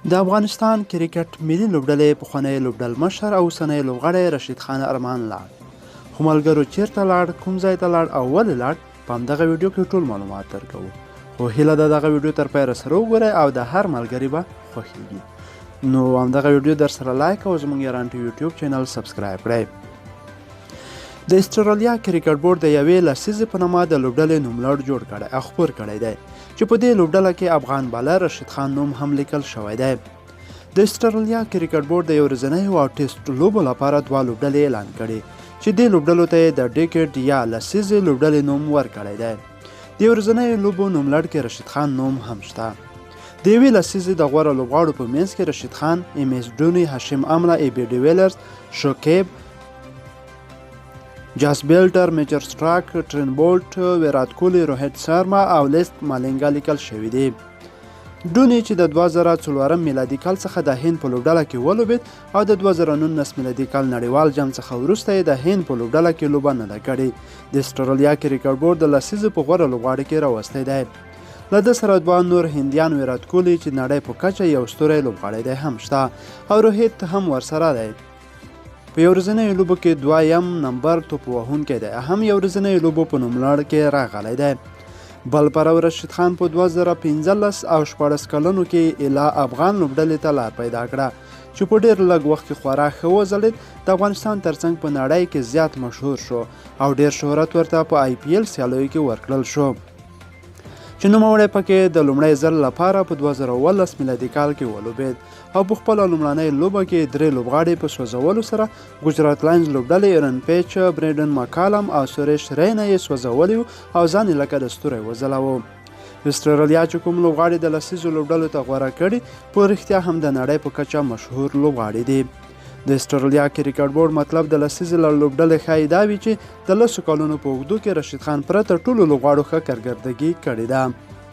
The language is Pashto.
د افغانستان کرکټ ملي لوبډلې پخوانی لوبډلمشر او اوسنی لوبغاړی رشید خان ارمان لاړ. خو ملګرو چیرته لاړ، کوم ځای ته لاړ او ولې لاړ، په همدغه ویډیو کې ټول معلومات درکوو. خو هیله ده دغه ویډیو تر پایه سره وګورئ او د هر ملګري به خوښیږي. نو همدغه ویډیو در سره لایک او زموږ یاران ټي یوټیوب چینل سبسکرایب کړئ. د استرالیا کرکټ بورډ د یوې لسیزې په نامه د لوبډلې نوملړ جوړ کړی او خپور کړی دی چې په دې لوبډله کې افغان بالر رشید خان نوم هم لیکل شوی دی. د استرالیا کرکټ بورډ د یو ورځنیو او ټیسټ لوبو لپاره دوه لوبډلې اعلان کړې چې دې لوبډلو ته یې د ډیکټ یا لسیزې لوبډلې نوم ورکړی دی. د یو ورځنیو لوبو نوملړ کې رشید خان نوم هم شته. د یوې لسیزې د غوره لوبغاړو په منځ کې رشید خان، ایم ایس ډوني، هاشم امله، ای بي ډیویلرز، شوکیب، جاس بیلټر، میجر سټراک، ټرین بولټ، ویرات کولی، روهیت شرما او لیست مالینګا لیکل شوي دي. ډوني چې د 2004 میلادي کال څخه د هند په لوبډله کې ولوبېد او د 2019 میلادي کال نړیوال جام څخه وروسته یې د هند په لوبډله کې لوبه نه ده کړې، د اسټرالیا کرکټ بورډ د لسیزې په غوره لوبغاړي کې راوستی دی. له ده سره دوه نور هندیان ویرات کولی چې نړۍ په کچه یو ستوری لوبغاړی دی هم شته او روهیت هم ورسره دی. په یو ورځنیو لوبو کې دویم نمبر توپ وهونکی دی، هم یو ورځنیو لوبو په نوملړ کې راغلی دی. بل پرو رشید خان په 2015 او 16 کلنو کې اله افغان لوبډلې ته لار پیدا کړه چې په ډیر لږ وخت کې خورا ښه وځلید. د افغانستان ترڅنګ په نړۍ کې زیات مشهور شو او ډیر شهرت ورته په آی پي ایل سیالیو کې ورکړل شو چې نوموړی پکې د لومړی ځل لپاره په 2017 میلادي کال کې ولوبید او په خپله لومړنۍ لوبه کې درې لوبغاړي په سوځولو سره ګجرات لاینز لوبډلې ایرن پیچ، بریډن مکالم او سوریش رینا یې سوځولي او ځان یې لکه د ستوری وځلاوه. اسټرالیا چې کوم لوبغاړي د لسیزو لوبډلو ته غوره کړي، په رښتیا هم د نړۍ په کچه مشهور لوبغاړي دي. د اسټرالیا کرکټ بورډ مطلب د لسیزې له لوبډلې ښایي دا وي چې د 10 کلونو په اوږدو کې رشید خان پرته ټولو لوبغاړو ښه کارکردګي کړې ده.